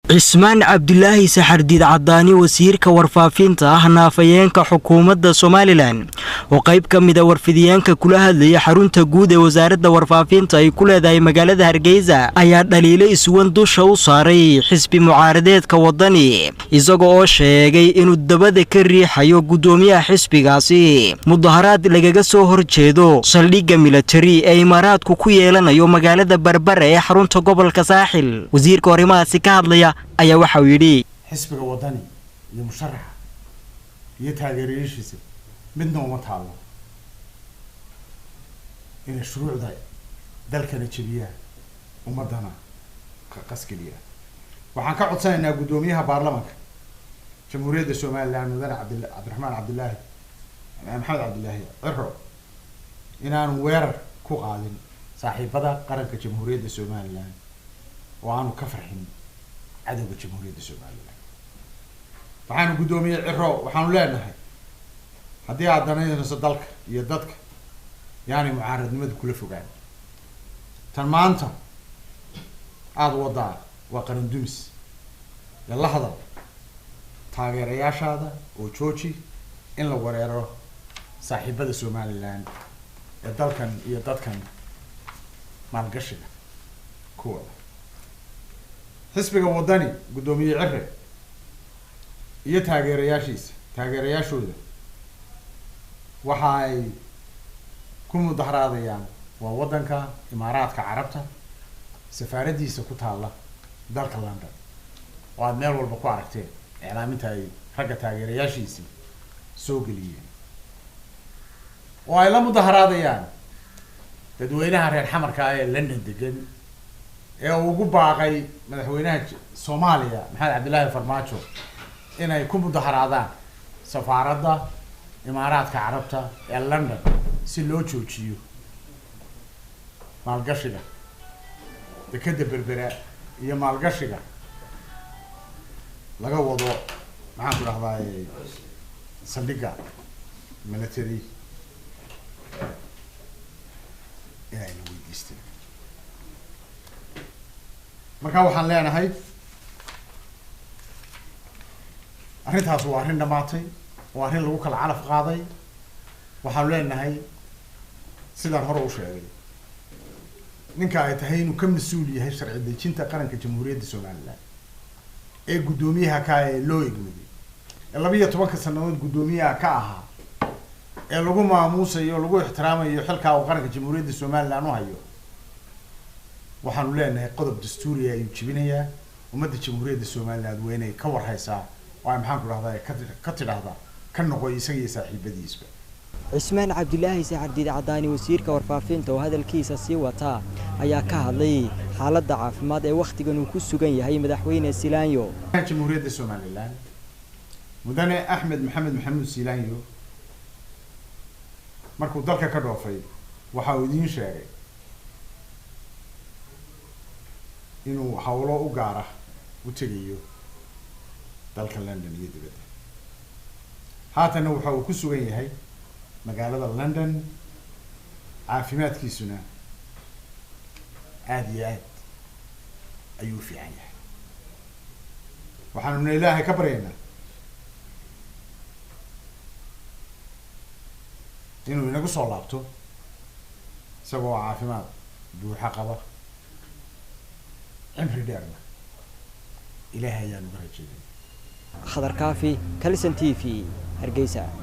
Cismaan Cabdilaahi Saxardiid Cadaani, wasiirka warfaafinta ahna afhayeenka xukuumadda Somalilan, oo qayb ka mida warfidiyeenka kula hadlaya xarunta guud ee wasaaradda warfaafinta ay ku leedahay magaalada Hargeysa, ayaa dhaliilo iswan dusha u saaray xisbi mucaaradeedka Wadani, isaga oo sheegay inuu dabada ka riixayo guddoomiyaha xisbigaasi mudaharaad lagaga soo horjeedo saldhigga militari ee Imaaraadku ku yeelanayo magaalada Berbera ee xarunta gobolka Saaxil. Wasiirka arrimahaasi ka hadlaya ayaa waxa uu yidhi: Xisbiga Wadani iyo musharaxa iyo taageerayaashiisa midna uma taallo inay shuruucda dalkana jebiyaan, ummaddana qasgeliyaan. Waxaan ka codsanaynaa guddoomiyaha baarlamanka Jamhuuriyadda Somaliland, mudane Cabdiraxmaan Cabdillaahi Maxamed Cabdillaahi Ciro, inaanu weerar ku qaadin saaxiibada qaranka Jamhuuriyadda Somaliland oo aanu ka farxin cadowga Jamhuuriyadda Somaliland. Waxaanu guddoomiye Ciro waxaanu leenahay, haddii aad danaynayso dalka iyo dadka, yaani mucaaradnimadu kula fogaan. Tan maanta aada wadaa waa qaran dumis. Ee la hadal taageerayaashaada oo jooji in la weeraro saaxiibada Somaliland ee dalkan iyo dadkan maalgashiga kuwada. Xisbiga Wadani, guddoomiye Cire iyo taageerayaashiisa taageerayaashooda waxa ay ku mudaharaadayaan waa waddanka Imaaraadka Carabta safaaraddiisa ku taalla dalka London, oo aada meel walba ku aragteen iclaaminta ay ragga taageerayaashiisii soo geliyeen, oo ay la mudaharaadayaan dadweynaha reer xamarka ah ee London degan ee uu ugu baaqay madaxweynaha Soomaaliya Maxamed Cabdillaahi Farmaajo inay ku mudaharaadaan safaaradda Imaaraadka Carabta ee London si loo joojiyo maalgashiga dekeda Berbera iyo maalgashiga laga wado, maxaan ku dhahdaay, saldhigga military inayna weydiisteen. Marka waxaan leenahay, arrintaas waa arrin dhamaatay, waa arrin lagu kala calaf qaaday. Waxaanu leenahay, sidaan hore u sheegay, ninka ay tahay inuu ka mas-uul yahay sharci dejinta qaranka Jamhuuriyadda Somaliland ee guddoomiyaha ka ee loo egmaday ee 12-ka sanadood guddoomiyaha ka ahaa ee lagu maamuusayo, lagu ixtiraamayo xilkaa uu qaranka Jamhuuriyadda Somaliland u hayo, waxaanu leenahay qodob dastuuriya ayuu jebinayaa. Ummadda Jamhuuriyadda Somaliland waa inay ka warhaysaa oo ay, maxaan ku dhahdaa, ka tidhaahdaa ka noqoy isaga iyo saaxiibadiisba. Cismaan Cabdilaahi Saxardiid Cadaani, wasiirka warfaafinta oo hadalkiisa sii wataa, ayaa ka hadlay xaaladda caafimaad ee wakhtigan uu ku sugan yahay madaxweyne Silaanyo. Jamhuuriyadda Somaliland, mudane Axmed Maxamed Maxamuud Silaanyo, markuu dalka ka dhoofay waxa uu idiin sheegay inuu hawlo u gaara u tegayo dalka London iyo dibadda. Haatanna waxa uu ku sugan yahay magaalada London, caafimaadkiisuna aada iyo aad ayuu u fiican yahay. Waxaanuna Ilaahay ka baryaynaa inuu inagu soo laabto isagoo caafimaad buuxa qaba, cimri dheerna Ilaahay ayaan uga rajeynaya. Khadar Kaafi, Kalson TV, Hargeysa.